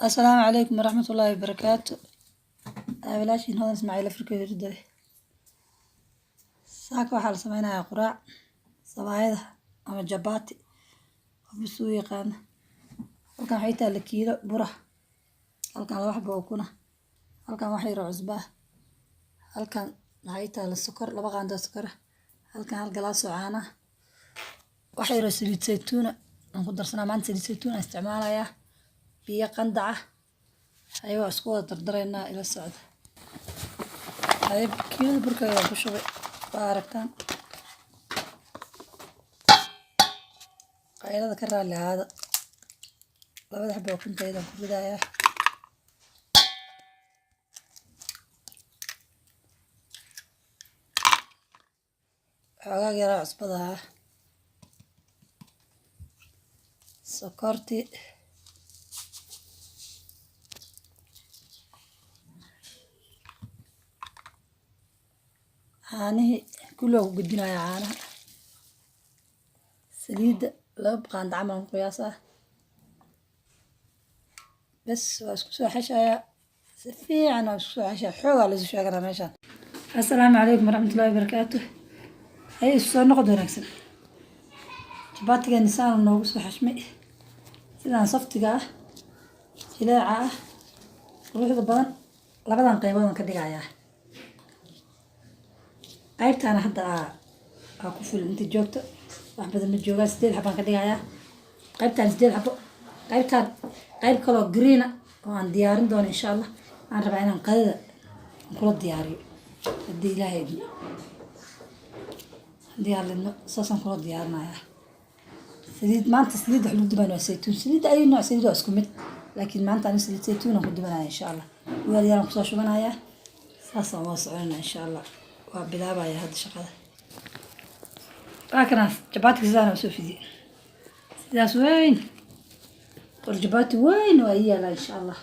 Asalaamu calaykum waraxmatullaahi wabarakaatu. Walaashiin Hodan Ismaaciil Afrika hurday. Saaka waxaa la sameynayaa quraac sabaayada ama jabaati, qofba suu yaqaana. Halkan waxay taalla kiilo bura, halkan laba xabo ukuna, halkan wax yar oo cusbo ah, halkan waxay taalla sokor, 2 qaando oo sokor ah, halkan hal galaas oo caano ah, wax yar oo saliid saytuuna aan ku darsanaa. Maanta saliid saytuun aan isticmaalayaa, biyo qandac ah ayagoo isku wada dardaraynaa. Ila socda. Haye, kiilada burka ayaa ku shubay, waa aragtaan. Qaylada ka raalli ahaada. Labada xabo ukunta ayadaan ku ridayaa. Xoogaa yaraa cusbada ah, sokortii, caanihii kulli waa ku gudbinayaa. Caanaha, saliidda 2 qaando camal aan ku qiyaasaa. Bes, waa isku soo xeshayaa si fiican, waa isku soo xeshaya, xoogaa la isu sheeganaa meeshaan. Assalaamu calaykum waraxmatullaahi wabarakaatu. Haye, isu soo noqod wanaagsan. Jabaatigeeni saan noogu soo xashmay, sidaan softiga ah, jileeca ah, quruxda badan. Labadan qaybood aan ka dhigayaa. Qaybtaana hadda aa ku filan inta joogto, wax badan ma joogaan. 8 xabaan ka dhigayaa. Qaybtaan 8 xabo, qaybtaan qayb kaloo green ah oo aan diyaarin doono insha Allah. Aan rabaa inaan qadada aan kula diyaariyo haddii Ilaahay idmo, haddii aan lidno saasaan kula diyaarinayaa. Saliid maanta, saliid wax lagu duban waa saytuun. Saliidda ayu nooc saliid waa isku mid, laakiin maanta ani saliid saytuun aan ku dubanaya insha Allah. Weel yaraan kusoo shubanayaa, saasaan waa soconayna insha Allah. Waa bilaabaya hadda shaqada. Waa kanaas jabaatiga, sidaan usoo fidiyey, sidaas weyn. Qol jabaati weyn waa ii yaalaa insha Allah,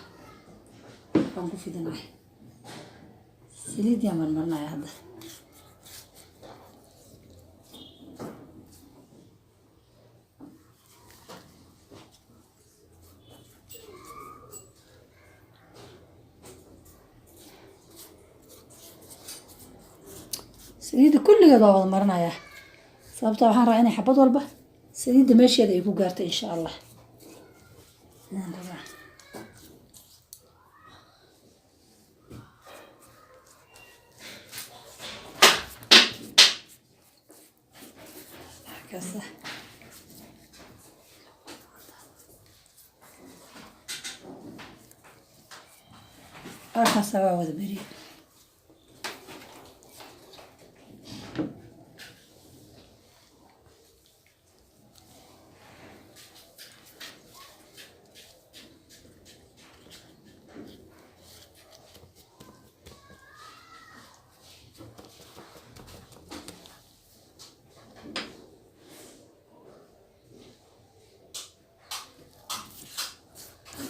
waan ku fidinaya. Saliid yaan marmarinaya hadda. Saliidda kulligeed waa wada marinayaa, sababta waxaan rabaa inay xabad walba saliidda meesheeda ay ku gaarto insha Allah ayaan rabaa. Kaasa halkaasa waa wada beriyey.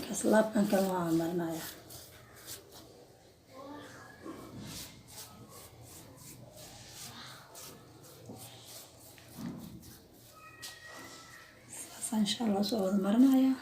Kaas laabkan kale waa marinayaa. Saasaan insha Allah soo wada marinayaa.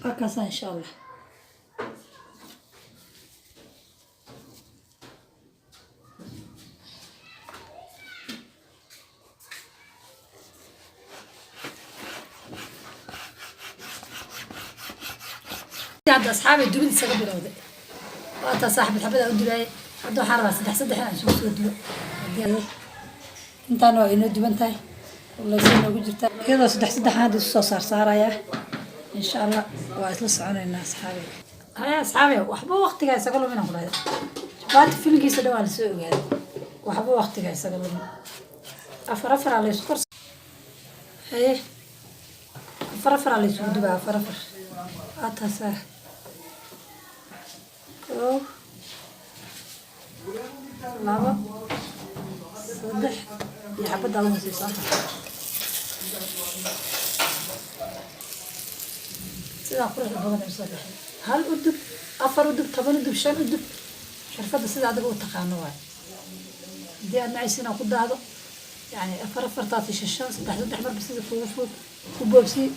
Waa kaasaa insha Allah. Hadda asxaabay, dubid isaga bilowday. Waa taa saaxibad xabada u dubaayay. Hadda waxaan rabaa saddex saddex inaan isugu soo dubo. Intaana waa inoo duban tahay, laysa noogu jirtaa, iyadoo saddex saddex hadda isu soo saar saarayaa insha Allah. Waa isla soconaynaa, asxaabay. Haya asxaabay, waxba waqtigaa isaga lumin aan ku dhahay. Jabaati filinkiisa dhan waa lasoo ogaaday, waxba waqtigaa isaga lumin. Afar afaraa laysu kor. Haye, afar afaraa laysugu dubaa, afar afar. Waa taasaa, 1, 2, 3. Iyo xabadda ugu hooseyso 4. Sidaa quruxda badan ay usoo baxay. Hal udub, 4 udub, 10 udub, 5 udub, xirfadda sida adiga u taqaano waay. Haddii aad nacaysa inaad ku daahdo, yani 4 afartaas iyo 5 5, 3 3, marba sida kugu fudud ku boobsii.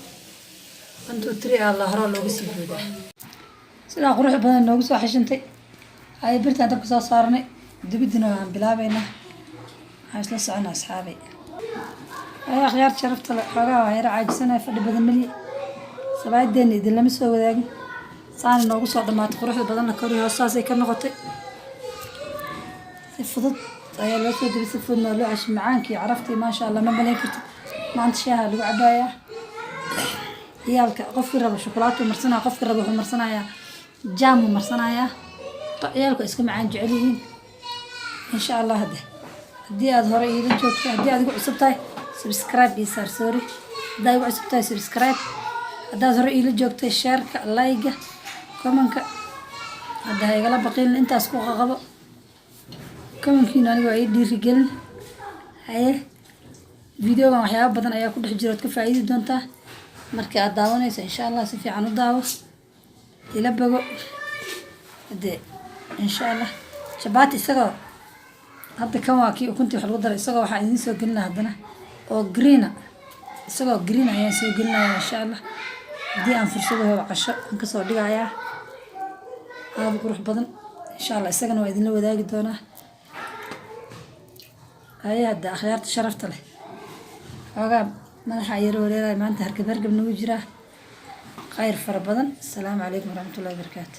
1 2 3, alla horaa looga sii boodaa. Sidaa quruxda badan noogu soo xashintay. Hay, birtaan dabka soo saarnay, dubidina waan bilaabeynaa. Waxaan isla soconaa, asxaabay. Hay, akhyaar sharafta le, xoogaa waa yara caajisanaya, fadhi badan maliya. Sabaayadeena idin lama soo wadaagin. Saana noogu soo dhamaatay, quruxda badanna kor iyo hoos saasay ka noqotay. Si fudud ayaa loo soo dubay, si fududna waa loo cashay. Macaankii caraftii, maasha Allah, ma malayn kartid. Maanta shaaha lagu cabayaa. Ciyaalka, qofkii raba shukulaatuu marsanaya, qofkii raba wuxuu marsanayaa jaamuu marsanayaa. Ciyaalku iska macaan jecel yihiin. Insha Allah, hadde haddii aad hore iila joogto, haddii aad igu cusub tahay, subscribe ii saar. Sorry, haddaad igu cusub tahay, subscribe. Haddaad hore iila joogtay, share-ka, like-ga, comment-ka hadda ha igala baqiilin. Intaas ku qaqabo comment-kiina, aniga waa ii dhiirigelin. Haye, videogan waxyaaba badan ayaa ku dhex jira ood ka faa'iidi doontaa markii aad daawanayso. Insha Allah, si fiican u daawo, ila bogo hadee. Insha Allah, jabaati isagoo hadda kan waa kii ukuntii wax lagu daray. Isagoo waxaan idiin soo gelinaa haddana oo greena, isagoo green ayaan soo gelinaya, insha Allah, haddii aan fursado helo. Casho aan kasoo dhigayaa aada u qurux badan. Insha Allah, isagana waa idinla wadaagi doonaa. Haye, hadda akhyaarta sharafta leh, xoogaa madaxa yaro wareeraya maanta, hargab hargab nagu jiraa. Khayr fara badan. Asalaamu calaykum waraxmatullahi wabarakaatu.